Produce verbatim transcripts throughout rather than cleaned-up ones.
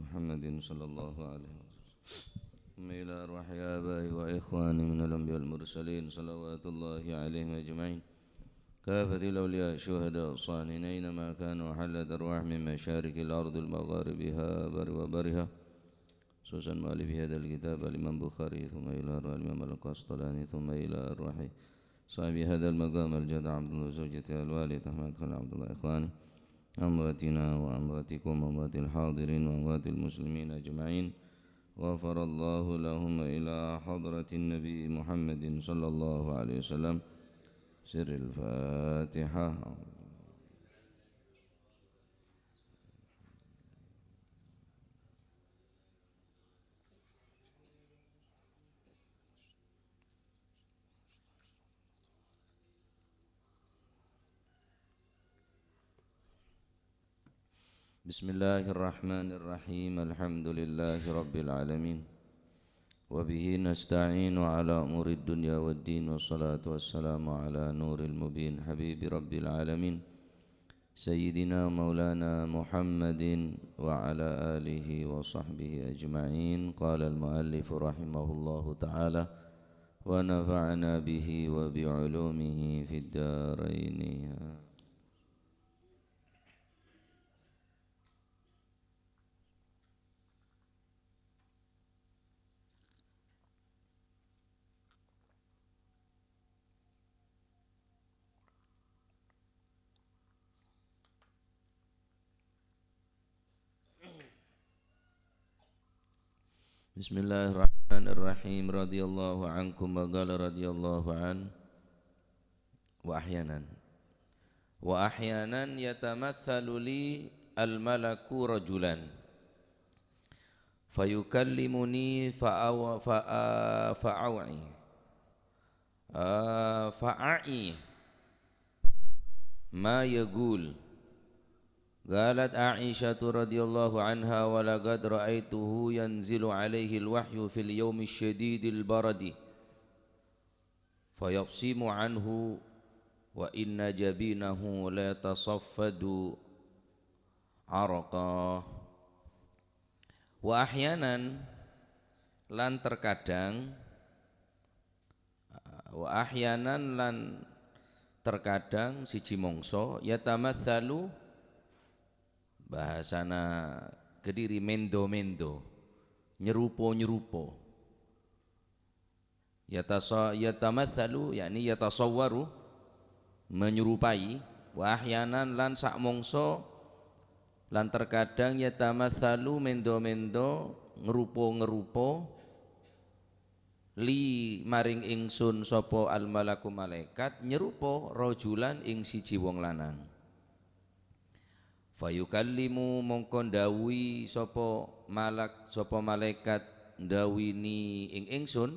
محمد صلى الله عليه وسلم. ثم إلى أرواح آبائه وإخوانه من الأنبياء والمرسلين، صلوات الله عليهم أجمعين. كافة الأولياء الشهداء الصالحين أينما كانوا، حلت أرواح من مشارق الأرض المغاربها بر وبرها، خصوصا مؤلف هذا الكتاب الإمام البخاري، ثم إلى أرواح الإمام القسطلاني، ثم إلى أرواح صاحب هذا المقام الجد عبد الله، زوجته الوالد أحمد خليل عبد الله، إخوانه، أمواتنا وأمواتكم، أموات الحاضرين وأموات المسلمين أجمعين، غفر الله لهم، إلى حضرة النبي محمد صلى الله عليه وسلم. سر الفاتحة. بسم الله الرحمن الرحيم. الحمد لله رب العالمين. وبه نستعين على أمور الدنيا والدين، والصلاة والسلام على نور المبين حبيب رب العالمين، سيدنا مولانا محمد وعلى آله وصحبه أجمعين. قال المؤلف رحمه الله تعالى: ونفعنا به وبعلومه في الدارين. بسم الله الرحمن الرحيم. رضي الله عنكم، وقال رضي الله عنه: وأحيانا، وأحيانا يتمثل لي الملك رجلا فيكلمني فأو-، فأ-، فأوعي، آه، فأعي ما يقول. قالت عائشة رضي الله عنها: ولقد رأيته ينزل عليه الوحي في اليوم الشديد البرد، فيفصم عنه وإن جبينه ليتصفد عرقا. Wa ahyanan, lan terkadang, wa ahyanan, lan terkadang, siji mangsa, yatamatsalu, bahasana Kediri, mendo-mendo, nyerupo-nyerupo. Yatasa-, yatamatsalu, yakni yatasawwaru, menyerupai, wa ahyanan, lan sa'mongso, lan terkadang, yatamatsalu, mendo-mendo, ngerupo-ngerupo, li, maring ingsun, sapa al-malaku, malaikat, nyerupo, rajulan, ing siji wong lanang. Fayukallimu, mongko ndhawuhi sapa malak-, sapa malaikat ndhawuhi ing ingsun.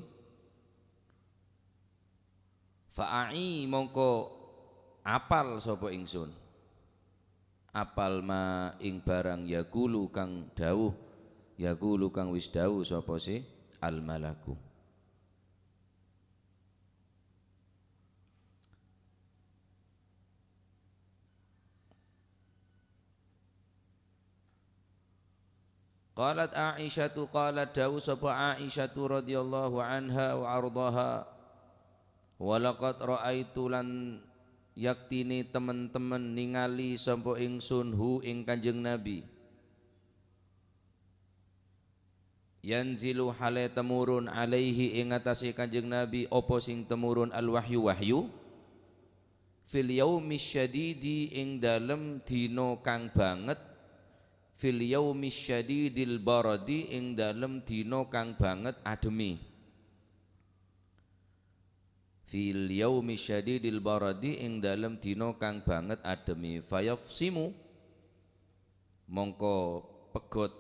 Fa'a'i, mongko apal sapa ingsun. Apal ma ing barang yaqulu kang dhawuh, yaqulu kang wis dhawuh sapa si al-malaku. Qalat Aisyatu, qalat, dawuh sapa Aisyatu radhiyallahu anha wa ardhaha, "Wa laqad ra'aitu, lan yaktine temen-temen ningali sapa ingsun, hu, ing Kanjeng Nabi." Yanzilu, hale temurun, alaihi, ing atase Kanjeng Nabi, apa sing temurun, al-wahyu, wahyu. Fil yaumi syadidi, ing dalem dina kang banget. Fil yaumi syadidil baradi, ing dalem dina kang banget adheme. Fil yaumi syadidil baradi, ing dalem dina kang banget adheme. Fayafsimu, mongko pegot,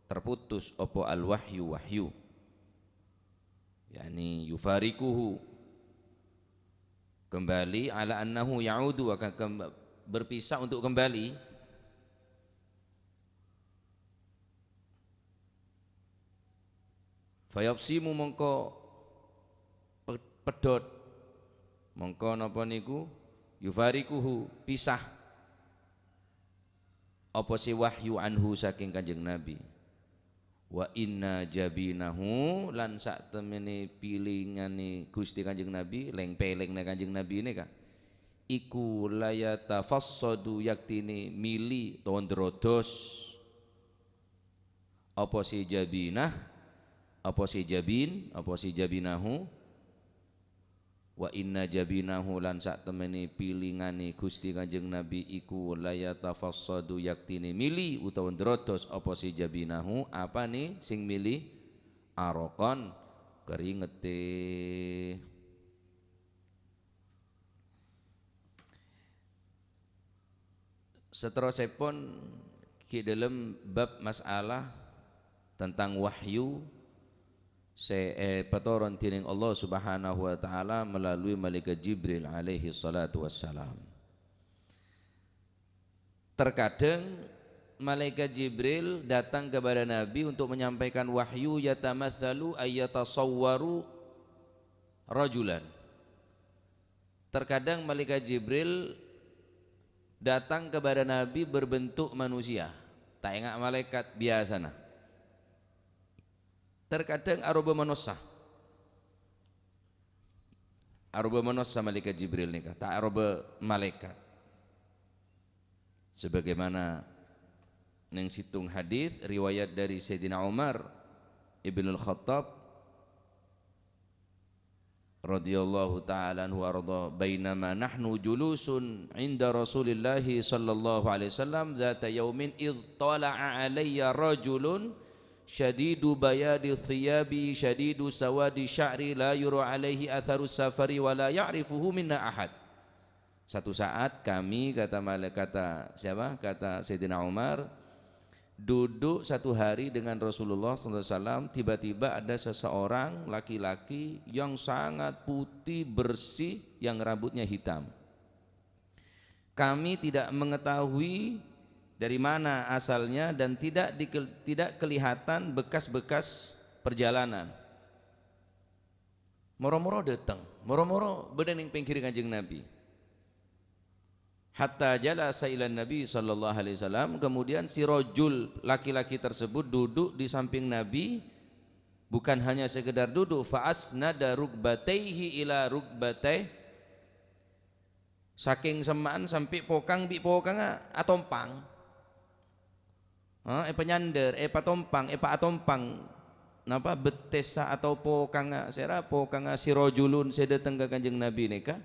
terputus apa al-wahyu, wahyu. Yani yufarikuhu, kembali, ala annahu ya'udu, akan kem-, berpisah untuk kembali. Fayafsimu, mongko pe-, pedhot. Mongko napa niku? Yufarikuhu, pisah. Apa se wahyu anhu saking Kanjeng Nabi. "Wa inna jabinahu," lan satemene pilinganne Gusti Kanjeng Nabi, leng-pelengna Kanjeng Nabi neka, iku "layatafassadu," yaktine mili utawa ndrodos. Apa se jabinah? Apa se jabin? Apa se jabinahu? "Wa inna jabinahu," lan satemene pilingane Gusti Kanjeng Nabi iku "layatafassadu," yaktine mili utawa ndrodos apa se jabinahu, apane sing mili? "Araqan," keringete. Saterrossèpon, ghi' dhâlem bab masalah tentang wahyu sè èpatoron dhinèng Allah Subhanahu wa Ta'ala melalui Malaikat Jibril alaihi salatu wassalam. Terkadang Malaikat Jibril datang kepada Nabi untuk menyampaikan wahyu, "Yatamatsalu ay yatasawwaru rajulan." Terkadang Malaikat Jibril datang kepada Nabi berbentuk manusia, ta' enga' malaikat biyasana. Terkadang aroba manossa. Aroba manossa Malaikat Jibril nèka, ta' aroba malaikat. Sebagaimana neng sèttong hadis riwayat dari Sayyidina Umar ibnul Khattab radhiyallahu ta'ala anhu wa ardha, "Bainama nahnu julusun 'inda Rasulillahi sallallahu alaihi wasallam dzata yaumin idh tala'a 'alayya rajulun syadidu bayadi thiyabi syadidu sawadi sya'ri la yura 'alaihi atharus safari wa la ya'rifuhu minna ahad." Satu saat kami, kata mala-, kata siapa? Kata Sayyidina Umar, duduk satu hari dengan Rasulullah sallallahu alaihi wasallam, tiba-tiba ada seseorang laki-laki yang sangat putih bersih, yang rambutnya hitam. Kami tidak mengetahui dari mana asalnya dan tidak dikel-, tidak kelihatan bekas-bekas perjalanan. Moro-moro dâteng, moro-moro bâdâ neng pèngghir Kanjeng Nabi. Hatta jalasa ilan Nabi sallallahu alaihi wasallam, kemudian si rajul laki-laki tersebut duduk di samping Nabi, bukan hanya sekedar duduk, fa asnada rukbataihi ila rukbataih, sakèng semma'an sampè' pokang bi' pokangnga atompang. Ha, èpanyandhâr, èpatompang, èpaatompang, napa, bettessa atau pokangnga, sèra pokangnga si rajulun sè dâteng ka Kanjeng Nabi nèka,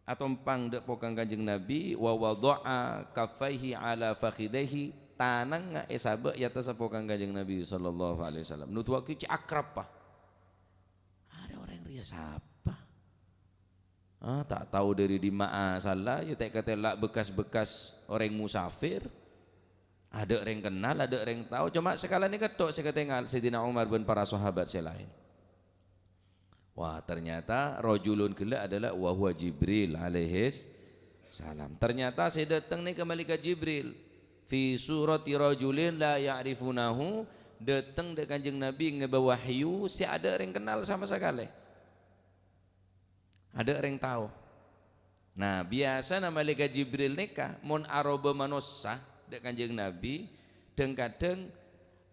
atompang dâ' pokang Kanjeng Nabi, wa wadha'a kaffaihi 'ala fakhidaihi, tanangnga èsabâ' è attassa pokang Kanjeng Nabi sallallahu alaihi wasallam. Noduwâghi cè' akrab, pa. Arè orèng rèya sapa? Ah, ta' tao dâri dimma'a asalla, ya tè-katè la bekas-bekas orèng musafir. Adâ' rèng kennal, adâ' rèng tao. Coma sakalèna kètto' sè katèngal, Sayyidina Umar bân para sahabat sè laèn. Wah, ternyata rajulun ghellâ' adalah wa huwa Jibril alaihis salam. Ternyata sè dâteng nèka Malaikat Jibril. Fi surati rajulin la ya'rifunahu, dâteng dâ' Kanjeng Nabi ngèbâ wahyu sè adâ' rèng kennal sama sakalè. Adâ' rèng tao. Nah, biyasana Malaikat Jibril nèka mon aroba manossa dâ' Kanjeng Nabi, dhâng-kadhâng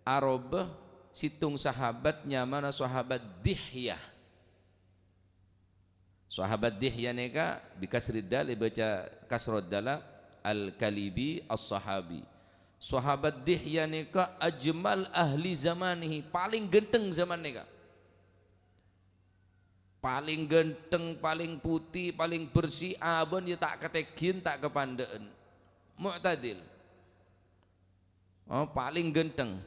aroba sèttong sahabat nyamana Sahabat Dihyah. Sahabat Dihyah nèka bi kasrid dal, èbâca kasrod dal, Al-Kalibi As-Sahabi. Sahabat Dihyah nèka ajmal ahli zamanihi, palèng ghântheng zaman nèka. Palèng ghântheng, palèng putih, palèng bersih, abâ'na ya ta' katènggiyân, ta' kapandhâ'ân. Mu'tadil. Oh, palèng ghântheng.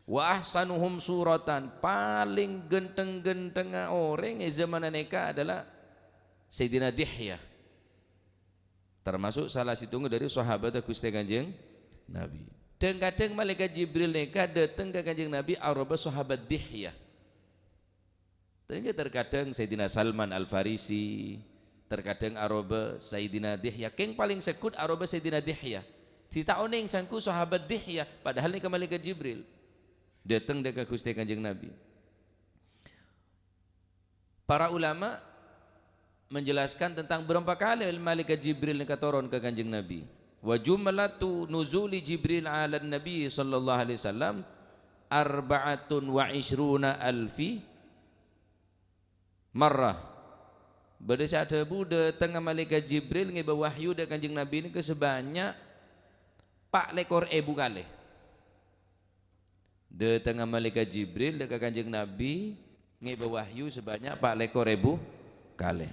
Wa ahsanuhum suratan, palèng ghântheng-ghânthengnga orèng è zamanna nèka adalah Sayyidina Dihyah. Termasuk salah sèttongnga dâri sahabatta Ghustè Kanjeng Nabi. Dhâng-kadhâng Malaikat Jibril nèka dâteng ka Kanjeng Nabi aroba Sahabat Dihyah. Sehingga terkadang Sayyidina Salman Al-Farisi, terkadang aroba Sayyidina Dihya. Kèng palèng segghut aroba Sayyidina Dihya. Sè ta' onèng sangko sahabat Dihya, padahal nèka Malaikat Jibril. Dâteng dâ' ka Ghustè Kanjeng Nabi. Para ulama menjelaskan tentang berapa kali Malaikat Jibril nèka toron ka Kanjeng Nabi. Wa jumlatu nuzuli Jibril 'alan Nabi sallallahu alaihi wasallam arba'atun wa isyruna alfi marrah. Bâdâ sè adhâbu, dâtengnga Malaèkat Jibril ngèbâ wahyu dâ' Kanjeng Nabi nèka sabânnya' pa' lèkor èbu kalè. Dâtengnga Malaèkat Jibril dâ' ka Kanjeng Nabi ngèbâ wahyu sabânnya' pa' lèkor èbu kalè.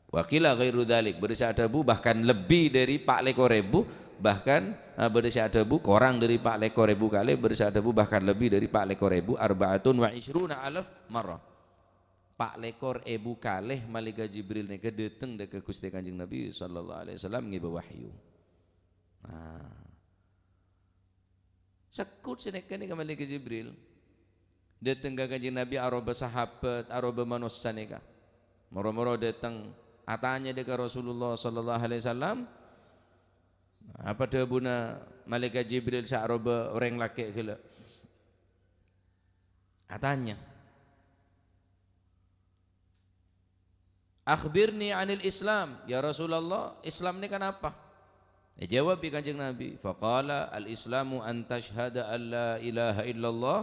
Wa qila ghairu dzalik, bâdâ sè adhâbu bahkan lebbi dâri pa' lèkor èbu, bahkan, eh, bâdâ sè adhâbu korang dâri pa' lèkor èbu kalè, bâdâ sè adhâbu bahkan lebbi dâri pa' lèkor èbu, arba'atun wa isyruna alaf marrah. Pa' lèkor èbu kalè Malaèkat Jibril nèka dâteng dâ' ka Ghustè Kanjeng Nabi sallallahu alaihi wasallam ngèbâ wahyu. Nah, Sekut sanèka nèka Malaèkat Jibril. Dâteng ka Kanjeng Nabi aropa sahabat, aropa manossa nèka. Moro-moro dâteng atanya dâ' ka Rasulullah sallallahu alaihi wasallam, apa dhâbuna Malaèkat Jibril sè aropa orèng lakè' ghellâ'? Atanya. "Akhbirni anil Islam, ya Rasulullah, Islam nèka napa?" Èjâwâb bi' Kanjeng Nabi, faqala, "Al-Islamu an tasyhada an la ilaha illallah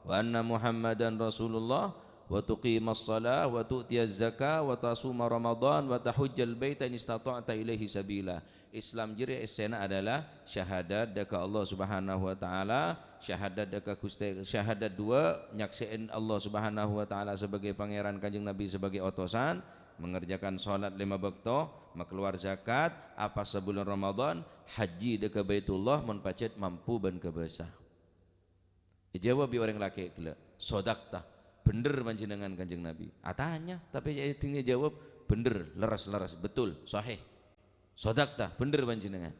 wa anna Muhammadan Rasulullah, wa tuqimas shalah, wa tu'tiyaz zakah, wa tasuma Ramadan, wa tahujjal baita in istata'ta ilaihi sabila." Islam jârèya essèna adalah syahadat dâ' ka Allah Subhanahu wa Ta'ala, syahadat dâ' ka Ghustè, syahadat duwâ', nyaksè'è Allah Subhanahu wa Ta'ala sabâgâi Pangèran, Kanjeng Nabi sabâgâi otosan, mengerjakan sholat lèma bâkto, makalowar zakat, apasa bulân Ramadan, hajji dâ' ka Baitullah mon pajhât mampu bân kobâsa. Èjâwâb bi' orèng lakè' ghellâ', "Shadaqta, bhendher panjhennengngan Kanjeng Nabi." Atanya, tapè èdhing èjâwâb, "Bhendher, lerres, lerres, betul, sahih. Shadaqta, bhendher panjhennengngan."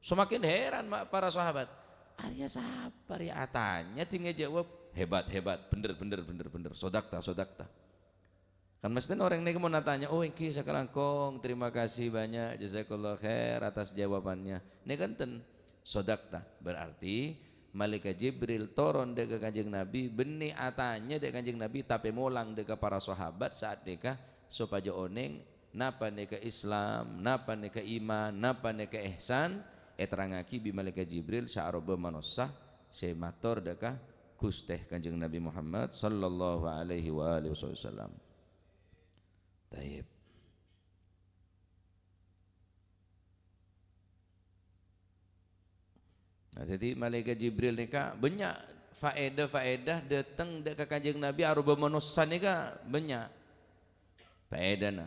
Semakin heran ma-, para sahabat, "Arèya sapa rèya atanya, dhing èjâwâb, hebat, hebat, bhendher, bhendher, bhendher, bhendher, shadaqta, shadaqta." Kan mestèna orèng nèka mon atanya, "Oh, èngghi sakalangkong, terima kasih banyak, jazakallah khair atas jawabannya." Nèka enten, shadaqta. Berarti Malaèkat Jibril toron dâ' ka Kanjeng Nabi, bânnè atanya dâ' Kanjeng Nabi, tapè molang dâ' ka para sahabat saat nèka, sopajâ onèng napa nèka Islam, napa nèka iman, napa nèka ihsan, èterrangngaghi bi' Malaèkat Jibril sè aropa manossa sè mator dâ' ka Ghustè Kanjeng Nabi Muhammad sallallahu alaihi wa alihi wasallam. Tayyib. Nah, dhâddhi Malaèkat Jibril nèka bânnya' faèdah-faèdah dâteng dâ' ka Kanjeng Nabi aropa manossa nèka bânnya' faèdahna.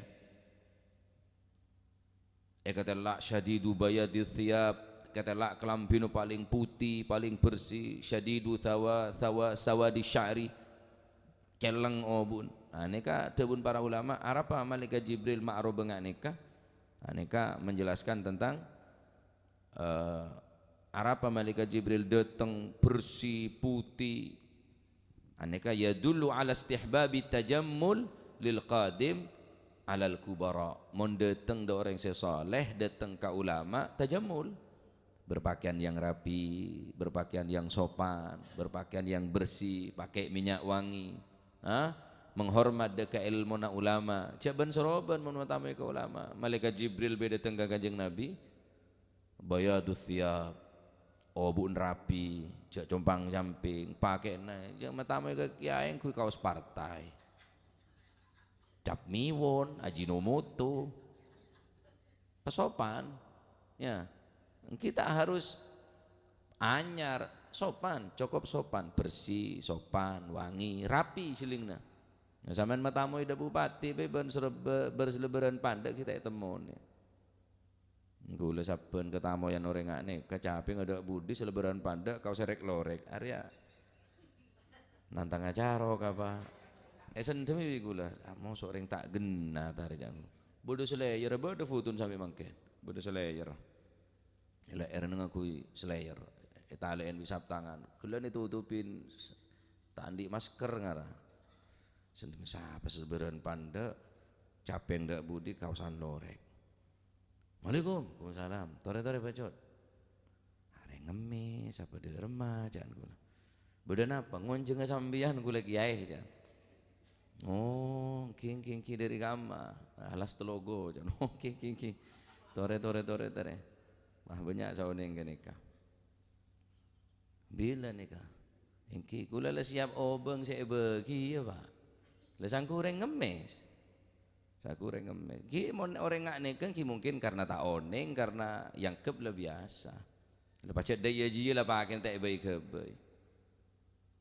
Èkatella' syadidu bayadits tsiyab, èkatella' kalambhina palèng putè, palèng bersè, syadidu sawa-, sawa-, sawadis sya'ri, celleng obu'na. Ah, nèka dhâbuna para ulama, arapa Malaèkat Jibril ma' aropa nga' nèka? Ah, nèka menjelaskan tentang, eh, arapa Malaèkat Jibril dâteng bersè, putè, Anèka yadullu ala istihbabi tajammul lil qadim alal kubara. Mon dâteng dâ' orèng sè saleh, dâteng ka ulama, tajammul. Berpakaian yang rapi, berpakaian yang sopan, berpakaian yang bersih, pakai minyak wangi. Ha? Menghormat dâ' ka èlmona ulama. Jhâ' bân-soroban mon matamè ka ulama. Malaèkat Jibril bâdâ dâteng ka Kanjeng Nabi. Bayadus tsiyab, obu'na rapi, jhâ' compang-camping, pakè'na, jhâ' matamè ka kèyaè ngangghuy kaos partai. Cap miwon, Ajinomoto. Pasopan, ya. Kita harus anyar, sopan, cukup sopan, bersih, sopan, wangi, rapi jhâlingna. Nah, sampèyan matamè dâ' bupati, bân serba-, bâr-, selebaran pandâk kita ètemmo, ya. Ghulâ sabbhân katamoyan orèng nga' nèka, capèng adâ' budi selebaran pandâk, kaos sèrèk-lorèk. Arèya nantang acara, apa? Èsendhem bi' ghulâ. Ah, mosok orèng ta' ghenna, ta, rè, ca'na. Bâdâ slayer, bâdâ foton sampè' mangkèn. Bâdâ slayer. È lè'èrra ngangghuy slayer. Ètalè'èn bi' sap tangan. Ghellâ' ètotobhi, ta' andi' masker ngara. Sendhem sapa selebaran pandâk, capèng dâ' budi, kaosan lorèk. "Assalamualaikum." "Waalaikumsalam." "Torè-torè, Bacut." "Arèya ngemmès, apa dâ' remma?" ca'na ghulâ. "Bâdâ napa?" "Ngonjhângnga sampèyan ghulâ, Kèyaè," ca'na. "Oh, èngghi, èngghi, èngghi, dâri kamma?" "Alas Telogo," ca'na. "Oh, èngghi, èngghi, èngghi. Torè, torè, torè, torè." Wah, bânnya' saonèng ghânèka. Bilâ nèka? Èngghi, kaulâ la siap obâng sè èbâghi, yâ, Pak. La sangkorèng ngemmès. Sangkorèng ngemmès. Ghi mon orèng nga' nèka ghi mungkin karena ta' onèng, karena èangghep la biyasa. La pajhât dâ' iyâ jiyâ la pakèn ta' èbâi-ghâbâi.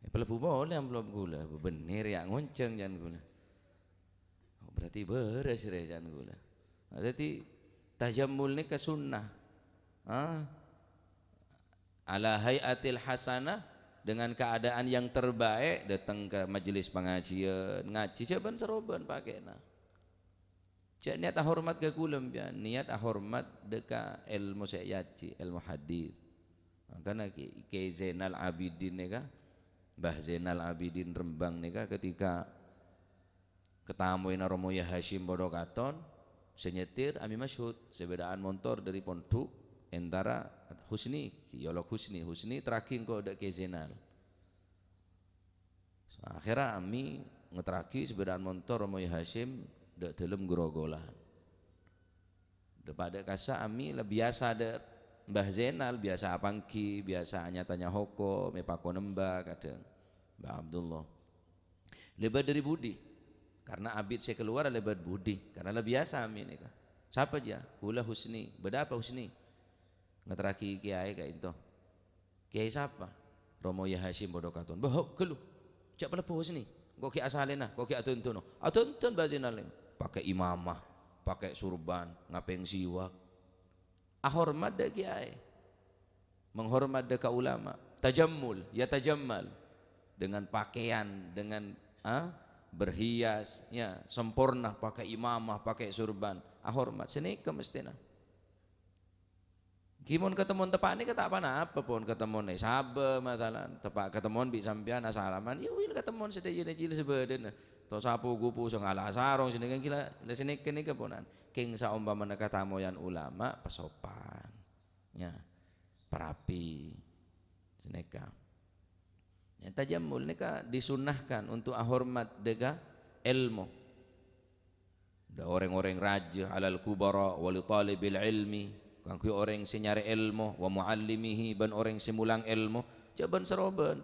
Èpalebbu polè amplop kaulâ. Bhender yâ, ngonjhâng can kaulâ. Oh, berarti bârâs rè can kaulâ. Nah, dhâddhi tajammul nèka sunnah. Ah. Ala hai'atil hasanah, dengan keadaan yang terbaik, dâteng ka majelis pangajiân, ngajhi jhâ' bân-sarobân pakèna. Jhâ' niyat ahormat ka kaulâ, sampèyan. Niyat ahormat dâ' ka èlmo sè èajhi, èlmo hadits. Mangkana Ki-, Kiai Zainal Abidin nèka, Mbah Zainal Abidin Rembang nèka ketika katamoyana Romo Yah Hasyim padâ katon, sè nyetir Ami Masyhud, sè bâdâ'ân montor dâri pondhuk, entara Husni, Yolok Husni, Husni teraghi engko' dâ' Kiai Zainal. Akhèrra Ami ngaterraghi sè bâdâ'ân montor Romo Yah Hasyim dâ' dâlem grogolan. Dâ-, padâ kassa' Ami la biyasa dâ' Mbah Zainal, biyasa apangghi, biyasa nya-tanya hokom, èpakon emba kadhâng Mbah Abdullah. Lèbât dâri budi? Karena abit sè kalowar lèbât budi, karena la biyasa Ami nèka. Sapa, jâ? Kaulâ Husni. Bâdâ apa, Husni? Ngaterraghi kèyaè ka'dinto. Kèyaè sapa? Romo Yah Hasyim padâ katon. Bâh, ghâllu. Jhâ' palebbu Husni. Engko' ghi' asalèna, engko' ghi' adhândhâna. Adhândhân bâjinalèng. Pakè imamah, pakè surban, ngapèng siwak. Ahormat dâ' kèyaè. Menghormat dâ' ka ulama. Tajammul, yatajammal. Dengan pakaian, dengan, ah, berhias, ya, sempurna, pakè imamah, pakè surban. Ahormat. Sanèka mestèna. Ghi mon katemmon teppa' nèka ta' ponapa pon, katemmon è Sabâ, masalan. Teppa' katemmon bi' sampèyan asalaman, ya wi la katemmon sadhâjâna jhilâ sabâdâna. To sapo gupu songala sarong sanèka ghi la, la sanèka nèka ponan. Kèng saompamana katamoyan ulama, pasopan. Ya, parapi. Sanèka. Ya, tajammul nèka disunnahkan untuk ahormat dâ' ka èlmo. Dâ' orèng-orèng rajâ, alal kubara wa li talibil ilmi, kaangghuy orèng sè nyarè èlmo, wa muallimihi, bân orèng sè molang èlmo, jhâ' bân-sarobân.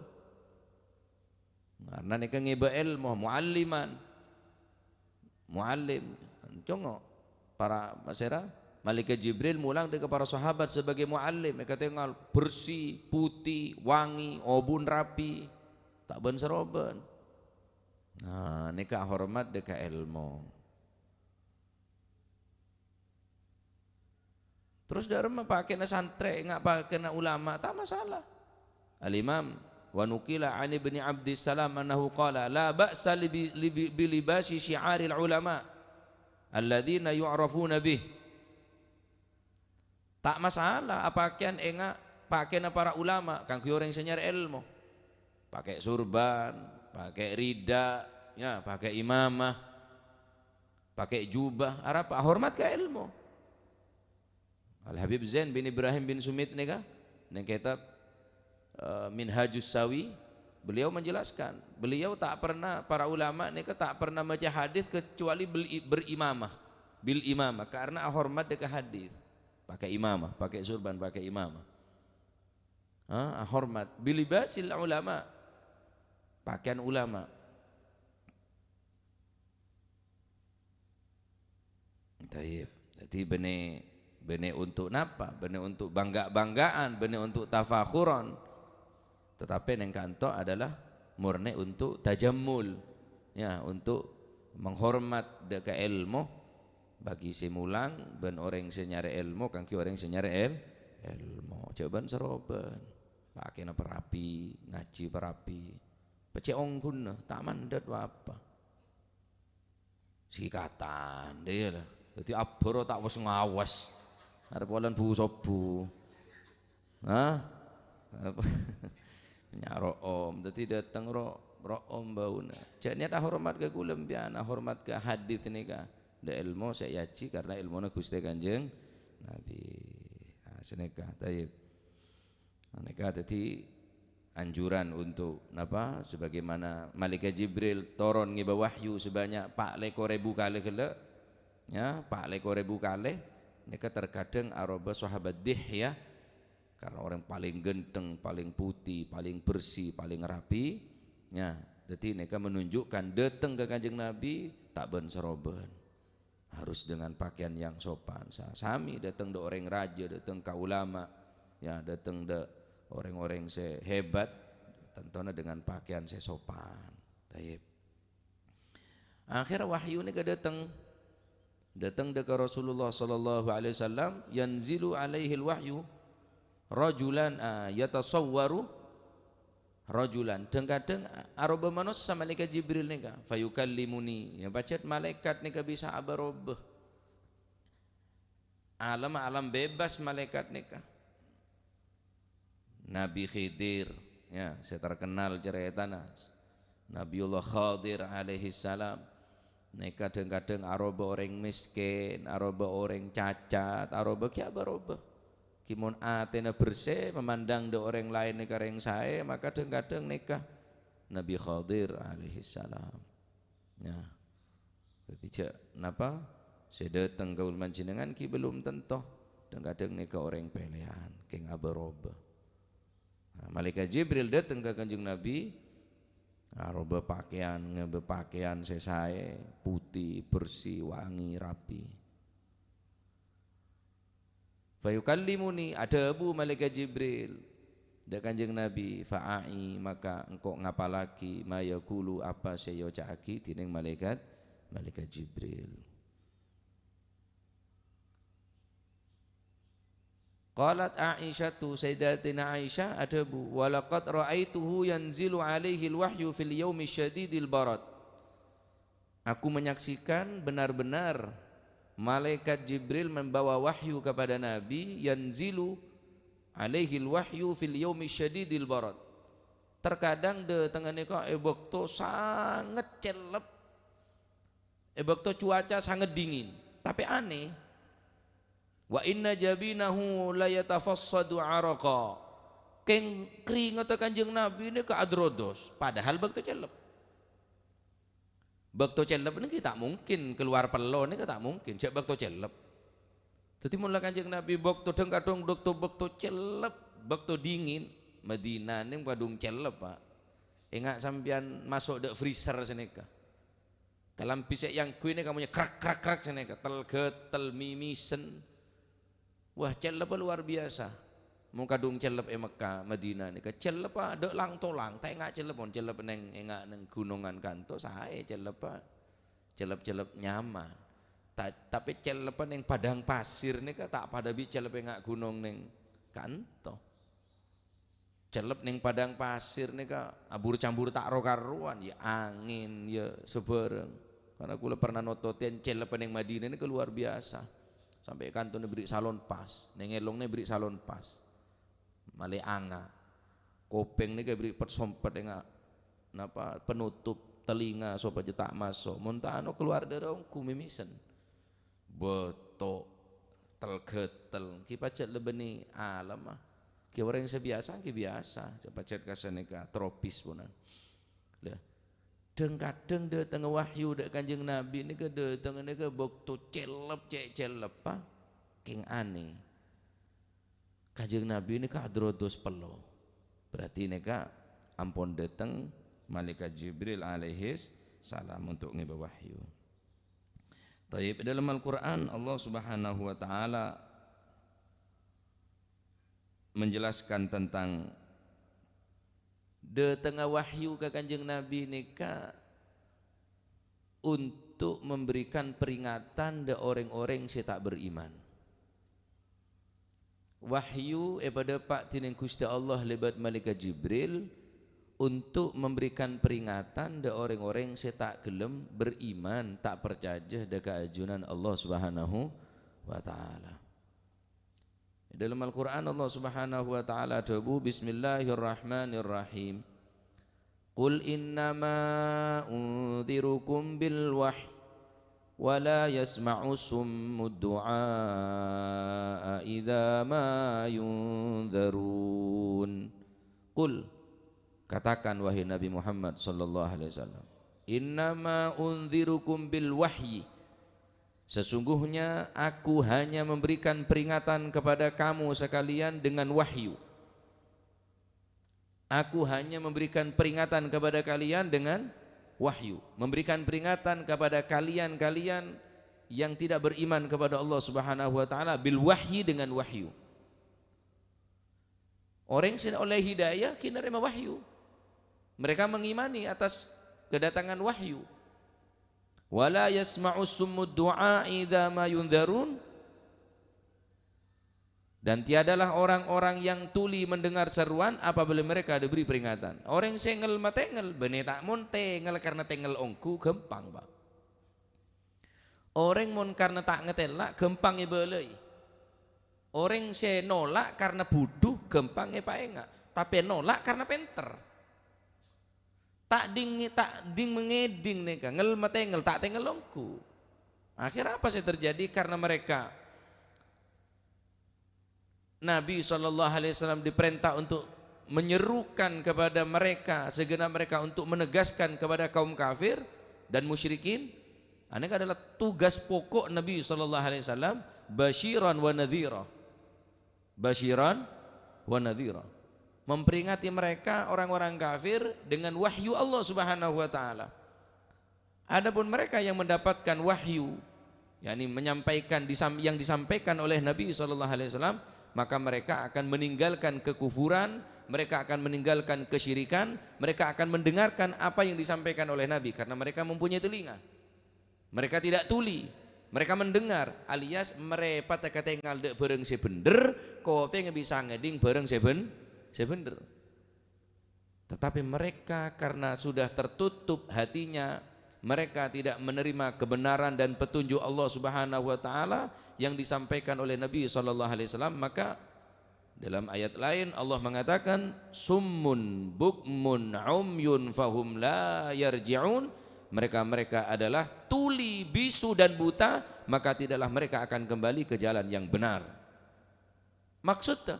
Karna nèka ngèbâ èlmo, mualliman. Muallim, congo', para, sèra, Malaikat Jibril molang dâ' ka para sahabat sebagai muallim, èkatengal bersih, putih, wangi, obun rapi, ta' bân-sarobân. Nah, nèka ahormat dâ' ka èlmo. Terros dâ' remma pakèna santrè, nga' pakèna ulama, ta' masalah. Al-Imam, wa nuqila an Ibni Abdissalam annahu qala, "La ba'sa li bi-, li bi-, bi libasi syi'aril ulama, alladzina yu'rafuna bih." Ta' masalah apakèyan enga' pakèna para ulama kaangghuy orèng sè nyarè èlmo. Pakè' surban, pakè' rida, ya, pakè' imamah, pakè' jubah, arapa? Ahormat ka èlmo. Al-Habib Zain bin Ibrahim bin Sumit nèka, neng kètab, eh, Minhajus Sawi, beliau menjelaskan, beliau tak pernah, para ulama nèka tak pernah maca hadis kecuali bel-, berimamah, bil imamah, karena ahormat dâ' ka hadis. Pakè' imamah, pakè' surban, pakè' imamah. Ha, ahormat. Bilibasil ulama. Pakèyan ulama. Tayyib. Jadi bânnè, bânnè untuk napa? Bânnè untuk bangga-banggaan, bânnè untuk tafakhuran. Tetapi neng kanto adalah murni untuk tajammul. Ya, untuk menghormat dâ' ka èlmo bagi sè molang bân orèng sè nyarè èlmo, kaangghuy orèng sè nyarè èl-, èlmo. Jhâ' bân-sarobân. Pakèna parapi, ngajhi parapi. Pècè' ongghuna, ta' mandhât apa. Sikatan, dâ' iyâ la. Dhâddhi abhâro ta' wes-ngawes. Arep olan bu-sobu. Hah? Apa? Nya' ro'om. Dhâddhi dâteng ro-, ro'om bâuna. Jhâ' niyat ahormat ka kaulâ sampèyan, ahormat ka hadis nèka. Dâ' èlmo sè èajhi karna èlmona Ghustè Kanjeng Nabi. Nah, sanèka. Tayyib. Nah, nèka dhâddhi anjuran untuk, napa, sebagaimana Malaikat Jibril toron ngèbâ wahyu sebanyak pa' lèkor èbu kalè ghellâ', ya, pa' lèkor èbu kalè, nèka terkadang aroba sahabat Dihya, Karena orang paling ganteng, paling putih, paling bersih, paling rapi. Ya, jadi nèka menunjukkan datang ke Kanjeng Nabi tak bân-sarobân. Harus dengan pakaian yang sopan. Sa-, sami datang dâ' orang raja, datang ke ulama, ya, datang dâ' orang-orang sè hebat, tentunya dengan pakaian sè sopan. Taib. Akhir wahyu nèka dâteng. Dâteng dâ' ka Rasulullah sallallahu alaihi wasallam, "Yanzilu alaihil wahyu rajulan, ah, yatasawwaru rajulan." Dhâng-kadhâng aroba manossa malaikat Jibril nèka, "Fayukallimuni." Ya, pajhât malaikat nèka bisa abaroba. Alam, alam bebas malaikat nèka. Nabi Khidir, ya, sè terkenal caretana. Nabiullah Khadir alaihissalam. Nèka dhâng-kadhâng aroba orèng miskin, aroba orèng cacat, aroba ghi' abaroba. Ghi' mon atèna bersè, memandang dâ' orèng laèn nèka rèng saè, maka dhâng-kadhâng nèka Nabi Khadir alaihissalam. Ya. Dhâddhi jhâ' napa sè dâteng ka kaulâ panjhennengngan ghi' belum tanto. Dhâng-kadhâng nèka orèng pèlèyan, kèng abaroba. Nah, Malaikat Jibril dâteng ka Kanjeng Nabi, aroba pakèyan, ngabâ pakèyan sè saè, putih, bersih, wangi, rapi. "Fayukallimuni," adhâbu Malaikat Jibril dâ' Kanjeng Nabi, "Fa'a'i," maka engko' ngapallaghi, "ma yaqulu," apa sè èoca'aghi dhinèng malaikat, Malaikat Jibril. Qalat Aisyatu, Sayyidatina Aisyah adhâbu, "Wa laqad ra'aituhu yanzilu alaihil wahyu fil yaumi syadidil barad." Aku menyaksikan benar-benar malaikat Jibril membawa wahyu kepada Nabi, yanzilu alaihil wahyu fil yaumi syadidil barad. Terkadang dâtengnga nèka è bâkto sanget cellep, è bâkto cuaca sanget dingin. Tapè anè, "Wa inna jabinahu layatafassadu araqa." Kèng keringetna Kanjeng Nabi nèka adrodos, padahal bâkto cellep. Bâkto cellep nèka ta' mungkin keluar pello nèka ta' mungkin, jhâ' bâkto cellep. Dhâddhi, mon la Kanjeng Nabi bâkto dhâng-kadhâng bâkto, bâkto cellep, bâkto dingin, Madinah nèng kadhung cellep, Pak. Enga' sampèyan maso' dâ' freezer sanèka. Kalambhi sè èangghuy nèka monyè krak, krak, krak sanèka, tel-ghâtel, mimisen. Wah, cellebbhâ luar biasa. Mon kadhung cellep è Mekkah, Madinah nèka, cellebbhâ dâ' lang-tolang, ta' enga' cellep, mon cellep nèng, enga' nèng ghunongan kanto, saè cellebbhâ. Cellep-cellep nyaman. Ta-, tapè cellebbhâ nèng padang pasir nèka ta' padâ bi' cellep enga' ghunong nèng kanto. Cellep nèng padang pasir nèka abur-cambur ta' ro-karowan, ya angèn, ya sabhârâng. Karena kaulâ pernah nototè cellep nèng Madinah nèka luar biasa. Sampè' kantona èberri' salon pas, nèng èlongnga èberri' salon pas. Malè anga'. Kopèng nèka èberri' pet-sompet enga', napa, penutup telinga sopajâ ta' maso'. Mon ta' ano keluar dâri ongghu mimisen. Bâto, tel-ghâtel, ghi pajhât la bânnè alemma. Ghi orèng sè biyasa, ghi biyasa, pajhât ka sanèka tropis ponan. Lah, dhâng-kadhâng dâtengnga wahyu dâ' Kanjeng Nabi nèka dâtengnga nèka bâkto cellep cè' cellebbhâ, kèng anè. Kanjeng Nabi nèka adrodos pello. Berarti nèka ampon dâteng Malaikat Jibril alaihis salam untuk ngibâ wahyu. Taib, dalam Al-Qur'an Allah Subhanahu wa Ta'ala menjelaskan tentang dâtengnga wahyu ka Kanjeng Nabi nèka untuk memberikan peringatan dâ' orèng-orèng sè ta' beriman. Wahyu èpadâpa' dhinèng Ghustè Allah lèbât Malaikat Jibril untuk memberikan peringatan dâ' orèng-orèng sè ta' ghellem beriman, ta' parcajâ dâ' kaajunan Allah Subhanahu wa Ta'ala. È dâlem Al-Qur'an Allah Subhanahu wa Ta'ala adhâbu, "Bismillahirrahmanirrahim. Qul innama undzirukum bil wahyi, wa la yasma'u summud du'a idza ma yundzarun." Qul, katakan, wahai Nabi Muhammad sallallahu alaihi wasallam, "Innama undzirukum bil wahyi." Sesungguhnya Aku hanya memberikan peringatan kepada kamu sekalian dengan wahyu. Aku hanya memberikan peringatan kepada kalian dengan wahyu. Memberikan peringatan kepada kalian-kalian yang tidak beriman kepada Allah Subhanahu wa Ta'ala bil wahyi, dengan wahyu. Orèng sè ollè hidayah ghi narèma wahyu. Mereka mengimani atas kedatangan wahyu. "Wala yasma'u summud du'a idza ma yundzarun." Dan tiadalah orang-orang yang tuli mendengar seruan apabila mereka diberi peringatan. Orèng sè ngel-matèngel, bânnè ta' mon tèngel karna tèngel ongghu, ghâmpang, Pak. Orèng mon karna ta' ngatèla', ghâmpang èbâlâi. Orèng sè nolak karna budhu, ghâmpang èpaènga'. Tapè nolak karna pènter. Ta' ding-, ta' ding-mangèding nèka, ngel-matèngel, ta' tèngel ongghu. Akhir apa sè terjadi? Karena mereka, Nabi sallallahu alaihi wasallam diperintah untuk menyerukan kepada mereka, segenap mereka untuk menegaskan kepada kaum kafir dan musyrikin. Ini adalah tugas pokok Nabi sallallahu alaihi wasallam, basyiran wa nadhira. Basyiran wa nadhira. Memperingati mereka, orang-orang kafir, dengan wahyu Allah Subhanahu wa Ta'ala. Adapun mereka yang mendapatkan wahyu, yakni menyampaikan disam-, yang disampaikan oleh Nabi sallallahu alaihi wasallam, maka mereka akan meninggalkan kekufuran, mereka akan meninggalkan kesyirikan, mereka akan mendengarkan apa yang disampaikan oleh Nabi karena mereka mempunyai telinga. Mereka tidak tuli, mereka mendengar, alias mrèpad èkatèngal dâ' bhârâng sè bhendher, kopèngnga bisa ngèding bhârâng sè bhen-, sè bhendher. Tetapi mereka, karena sudah tertutup hatinya, mereka tidak menerima kebenaran dan petunjuk Allah Subhanahu wa Ta'ala yang disampaikan oleh Nabi sallallahu alaihi wasallam, maka dalam ayat lain, Allah mengatakan, "Summun bukmun umyun fahum la yarji'un." Mereka-mereka adalah tuli, bisu, dan buta, maka tidaklah mereka akan kembali ke jalan yang benar. Maksudnya,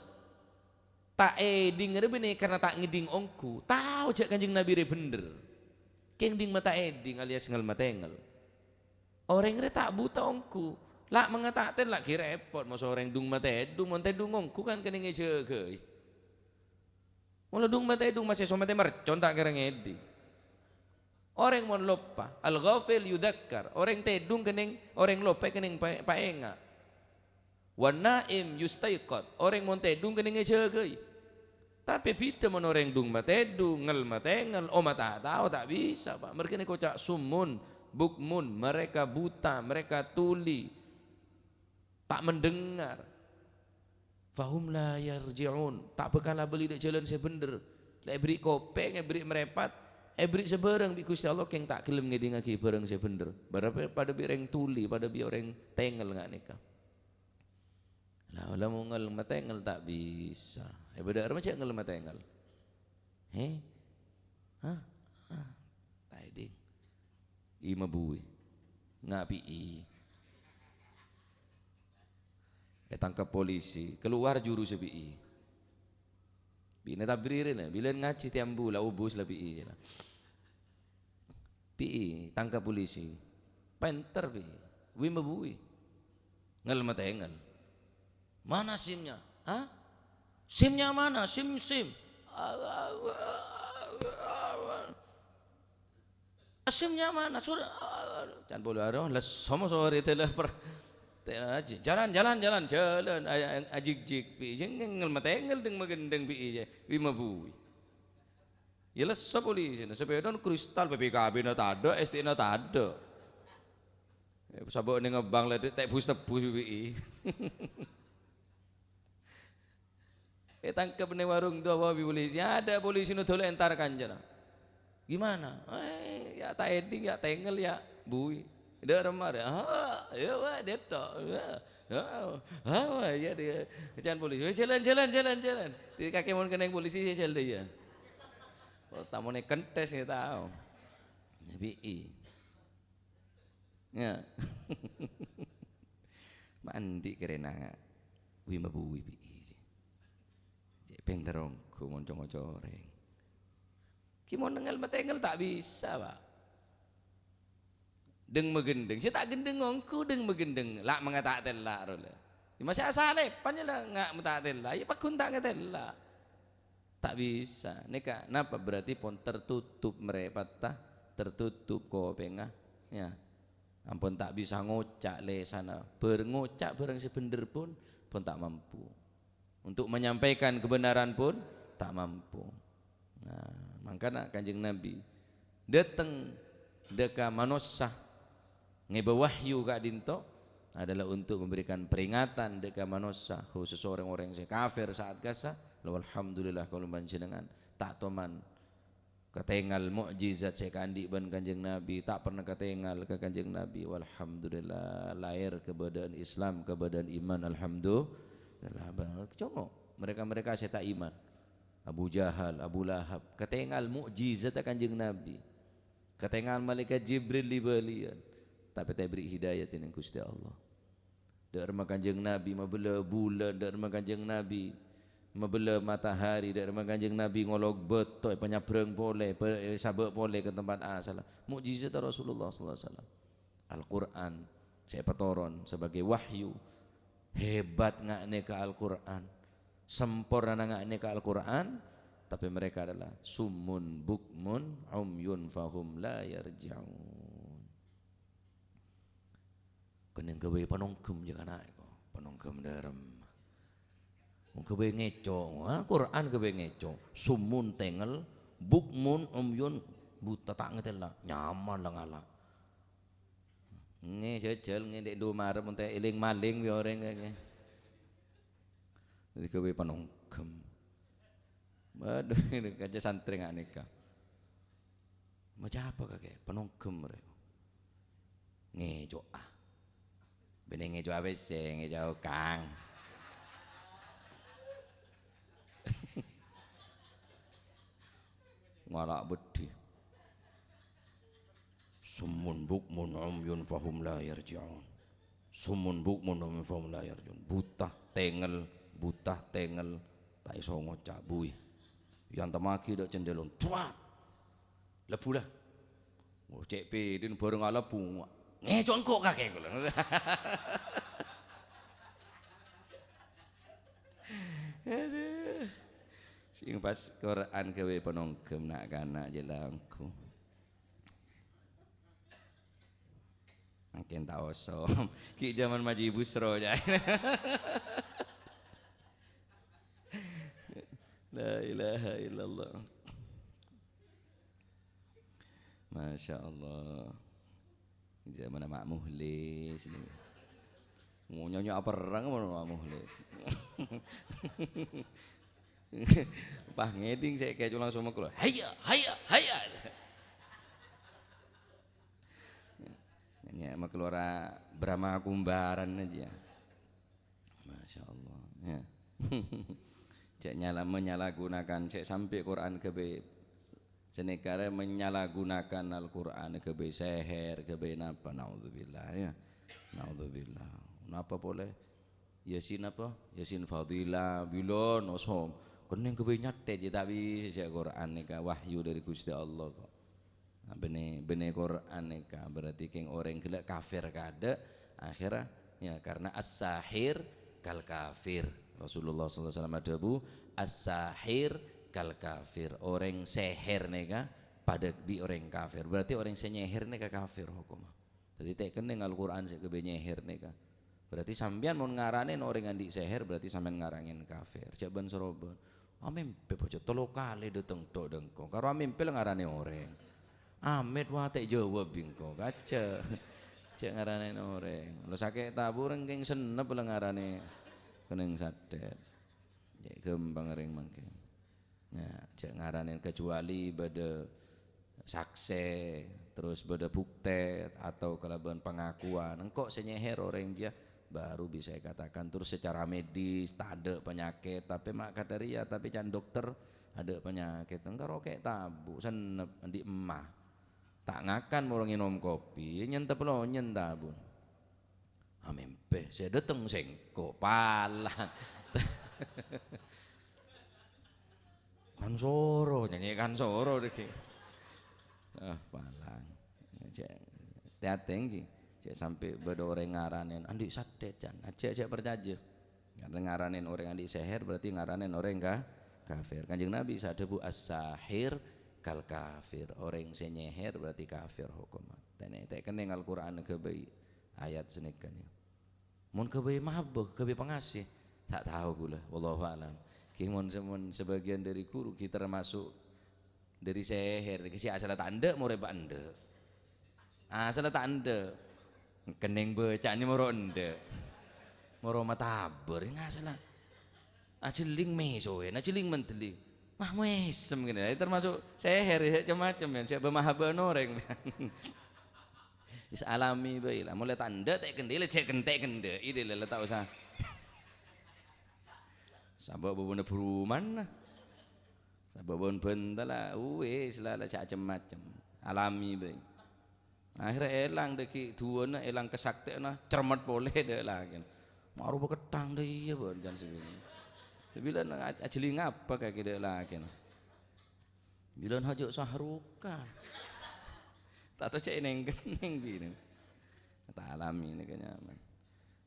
ta' èding rè bânnè karna ta' ngèding ongghu. Tao jhâ' Kanjeng Nabi rè bhendher. Kèng ding-matèding alias ngel-matèngel. Orèng rè ta' buta ongghu. La' mangataten la' ghi' rèpot, masa orèng dung-matèdung, mon tèdung ongghu kan kennèng èjâgâi. Molo dung-matèdung masè so matè mercon ta' kèra ngèding. Orèng mon loppa, al-ghafil yudzakkar, orèng tèdung kennèng, orèng loppa kennèng pa-, paènga'. "Wan naim yustaiqadz," orèng mon tèdung kennèng èjâgâi. Tapè bhidhâ mon orèng dung-matèdung, ngel-matèngel, omma ta' tao, ta' bisa, Pak. Merghâna èkoca' summun, bukmun, mereka buta, mereka tuli, ta' mendengar. "Fahum la yarji'un," ta' bhâkal abâli dâ' jhâlân sè bhendher. La èberri' kopèng, èberri' mrèpad, èberri' sabârâng bi' Ghustè Allah, kèng ta' ghellem ngèdingngaghi bhârâng sè bhendher. Padâ bi', padâ bi' orèng tuli, padâ bi' orèng tèngel nga' nèka. La, la mon ngel-matèngel ta' bisa. È bâdâ arèma jhâ' ngel-matèngel. He? Hah? Hah? Ta' èding. Wi mabuwi. Nga' pi'i. Ètangkep polisi. Kalowar juru sè pi'i. Pi'na tabriri, la. Bilân ngajhi tèyambu, la obus la pi'i, la. Pi'i, tangkep polisi. Pènter, pi'i. Wi mabuwi. Ngel-matèngel. "Mana SIM-nya?" "Hah? SIM-nya mana? SIM, SIM." "SIM-nya mana? Sur-," can polè aro, lesso mosorè tèlè per-, te-, aji-, jalan, jalan, jalan, jalan, a-, a-, ajik-jik, pi'i, jeng ngel-matèngel deng magendeng, pi'i, wi mabuwi. Ya lesso polisina, sapèdana kristal, B P K B-na tadâ', S T-na tadâ'. Sabâ' neng ngebbang la, tè-, tèbus-tebbus, pi'i. Ètangkep neng warung towa bi' polisi. Adâ' polisi nodolè entar kancana. "Gimana?" "Eh, ya' ta' èding, ya' tèngel, ya' buwi." Dâ' remma, dâ'. "Ah, ya, wa, dâ' to. Ya, ya, ah, wa, ya, dâ'." Can polisi, "Weh, jalan, jalan, jalan, jalan." Di kakè mon kennèng polisi, ya, jalan dâ' iyâ. Oh, tamon èkentès, ya, tao. Pi'i. Ya. Ma' andi' karèna wi mabuwi pi'i, jè. Jè pènter ongghu mon co-ngoco orèng. Ki mon ngel-matèngel ta' bisa, Pak. Dheng-maghândheng. Sè ta' ghândhâng ongghu dheng-maghândheng. La' mangata' tella' rowa la. Masè asalepan ya la nga' mata' tella'. Ya pagghun ta' ngatella'. Ta' bisa. Nèka napa berarti pon tertutup mrèpatta, tertutup kopèngnga. Ya. Ampon ta' bisa ngoca' lèsanna. Bâr-, ngoca' bârâng sè bhendher pon, pon ta' mampu. Untuk menyampaikan kebenaran pun ta' mampu. Nah, mangkana Kanjeng Nabi dâteng dâ' ka manossa, ngèbâ wahyu ka'dinto adalah untuk memberikan peringatan dâ' ka manossa, khusus orèng-orèng sè kafir saat kassa, "Lo, alhamdulillah, kaulâ panjhennengan ta' toman katèngal mukjizat sè èkaandi' bân Kanjeng Nabi, ta' pernah katèngal ka Kanjeng Nabi. Walhamdulillah, lahir kabâdâ'ân Islam, kabâdâ'ân iman, alhamdulillah." Bâ-, congo' mereka-mereka sè ta' iman. Abu Jahal, Abu Lahab, katèngal mukjizat Kanjeng Nabi. Katèngal malaikat Jibril li-bâliyân. Tapè ta' èberri' hidayah dâteng Ghustè Allah. Dâ' remma Kanjeng Nabi mabella bulân, dâ' remma Kanjeng Nabi mabella matahari, dâ' remma Kanjeng Nabi ngolok bâto èpanyabrâng polè, èpa-, èsabâ' polè ka tempat asalla. Mukjizat Rasulullah sallallahu alaihi wasallam. Al-Qur'an sè èpatoron sebagai wahyu. Hebat nga' nèka Al-Qur'an. Sampornana nga' nèka Al-Qur'an, tapè mereka adalah summun bukmun umyun fahum la yarji'un. Kennèng ghâbây panongghâm jâ' kana' èko, panongghâm dârem. Ghâbây ngèco', ah, Qur'an ghâbây ngèco'. Summun tengel, bukmun umyun buta ta' ngatèla', nyaman la ngala'. Ngè jhâjhâl, ngè dâ' Indomaret, mon ta' èling maling bi' orèng kèngèng. Dhâddhi ghâbây panongghâm. Waduh, kanca santrè nga' nèka. Maca apa kakè? Panongghâm rè. Ngèco', ah. Bânnè ngèco' apa sè ngèco' kang. Ngala' beddhi. Summun bukmun umyun fahum la yarji'un. Summun bukmun umyun fahum la yarji'un. Buta, tengel, buta, tengel, ta' iso ngoca', buwi. Èantemaghi dâ' cendèlon. Prat! Lebbu la. Oh, cè' pèdin bâreng alebbu. Ngèco' engko' kakè kaulâ. Aduh. Sing pas Qur'an ghâbây panongghâm na'-kana' jâ' langkong. Mangkèn ta' osom. Ghi' jhâman Maji Busro, jâ. La ilaha illallah. Masya Allah. Jhâmanna Ma' Muhlis nèka. Mo nyonyo' aperrang mon Ma' Muhlis. Pas ngèdhing sè kèco langsung makalowar. Hayya, hayya, hayya. Nyanyi makalowar Brahma Kumbaran aja. Masya Allah, ya. Cè' nyala-, menyalahgunakan, cè' sampè' Qur'an ghâbây. Sanèka rè menyalahgunakan Al-Qur'an ghâbây sèhèr, ghâbây napa? Naudzubillah, ya. Naudzubillah. Napa polè? Yasin apa? Yasin Fadilah, bilân, osom. Kennèng ghâbây nyathèt, jâ' ta' bisa, cè' Qur'an nèka wahyu dâri Ghustè Allah, kok. Nah, bânnè, bânnè Qur'an nèka, berarti kèng orèng ghellâ' kafir kaadâ', akhirnya, ya, karena as-sahir kal kafir. Rasulullah sallallahu alaihi wasallam adhâbu, "As-sahir kal kafir." Orèng sèhèr nèka padâ bi' orèng kafir. Berarti orèng sè nyèhèr nèka kafir hokomma. Dhâddhi ta' kennèng Al-Qur'an sè ghâbây nyèhèr nèka. Berarti sampèyan mon ngaranè orèng andi' sèhèr, berarti sampèyan ngaranè kafir. Jhâ' bân-soroban. Amèmpè bhâjâ tello kalè dâteng tho' dâ' engko'. Karo amèmpè la ngaranè orèng. Amèt wa ta' èjâwâb bi' engko'. Kajjhâ'. Jhâ' ngaranè orèng. Lo sakè' tabu rèng kèng sennep la ngaranè kennèng sathèt. Jhâ' ghâmpang rèng mangkèn. Ya, jhâ' ngaranè kecuali bâdâ saksè, terus bâdâ buktè, atau kalabân pangakuan, "Engko' sè nyèhèr orèng jiyâ," baru bisa èkatakan. Terus secara medis, tadâ' panyakèt, tapè ma' kadhâriyâ, tapè can dokter, adâ' panyakèt. Engko' rokè' tabu, sennep, andi' emma. Ta' ngakan, moro ngènom kopi, nyentep lonyen tabu. Amèmpè, sè dâteng sèngko', palang. Kan soro, nyanyi kan soro, dâggi'. Ah, palang. Cè', Tè-atè ènggi, jhâ' sampè' bâdâ orèng ngaranè andi' sètèt, can. Ajjhâ', jhâ' parcajâ. Karna ngaranè orèng andi' sèhèr berarti ngaranè orèng ka-, kafir. Kanjeng Nabi sè adhâbu, "As-sahir kal kafir." Orèng sè nyèhèr berarti kafir hokomma. Tènè-, tè' kennèng Al-Qur'an ghâbây ayat sanèka nèka. Mon ghâbây mabâ, ghâbây pangasè, ta' tao ghulâ, wallahu a'lam. Ghi mon se-, mon sebagian dari guru ghi termasuk dari sèhèr, ghi sè asalla ta' endâ', moro bâ' endâ'. Asalla ta' endâ'. Kennèng bâca'na moro endâ'. Moro matabâr, ngasalla. Ajhelling mè sowen, ajhelling mendelli. Mah mèsem kènè, termasuk sèhèr ya, cem-macem ya, siap bâ-mahabbâ'ân orèng. Wis alami bhâi la. Molaè ta' endâ' tè' kendhi, la jhâ' kentè' kendâ'. Ide la, la ta' osa. Sabâ' bâbuna bruman la. Sabâ' bân bântala, wis la, la jhâ' cem-macem. Alami bhâi. Akhirnya èlang dâgghi' duwâna, èlang kasaktè'na, cermet polè dâ' lakèna. Maro bâkettang dâ' iyâ bân kan sè. Bilân a-, ajhelling apa kakè dâ' lakèna. Bilân hajâ' sahrukan. Ta' tao cè' neng-kenneng binè. Ta' alami nèka nyaman.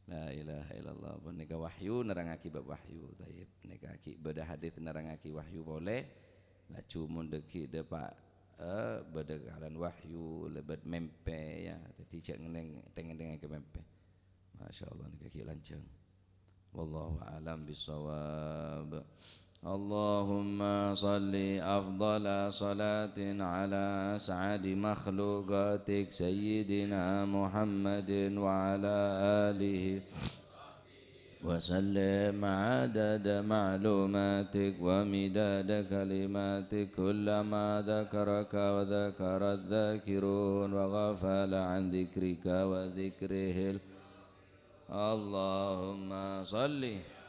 La ilaha illallah. Nèka wahyu nerrangaghi bab wahyu. Thayyib. Nèka ghi' bâdâ hadits nerrangaghi wahyu polè. Laju mon dâgghi' dâpa', eh, bâdâ kalan wahyu, lebât mèmpè, ya. Dhâddhi jhâ' ngeneng-, teng-ngennengngaghi mèmpè. Masya Allah, nèka ghi' lanjhâng. Wallahu a'lam bissawab. Allahumma salli afdhala salatin ala as'adi makhluqatik Sayyidina Muhammadin wa ala alihi wa sallim adada ma'lumatik wa midada kalimatik kullama dzakaraka wa dzakaradz dzakirun wa ghafala an dzikrika wa dzikrihil Allahumma salli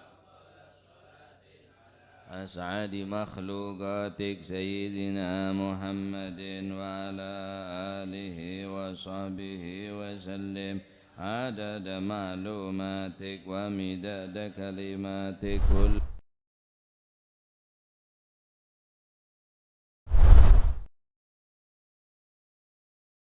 as'adi makhluqatik Sayyidina Muhammadin wa ala alihi wa sahbihi wa sallim adada ma'lumatik wa midada kalimatik kull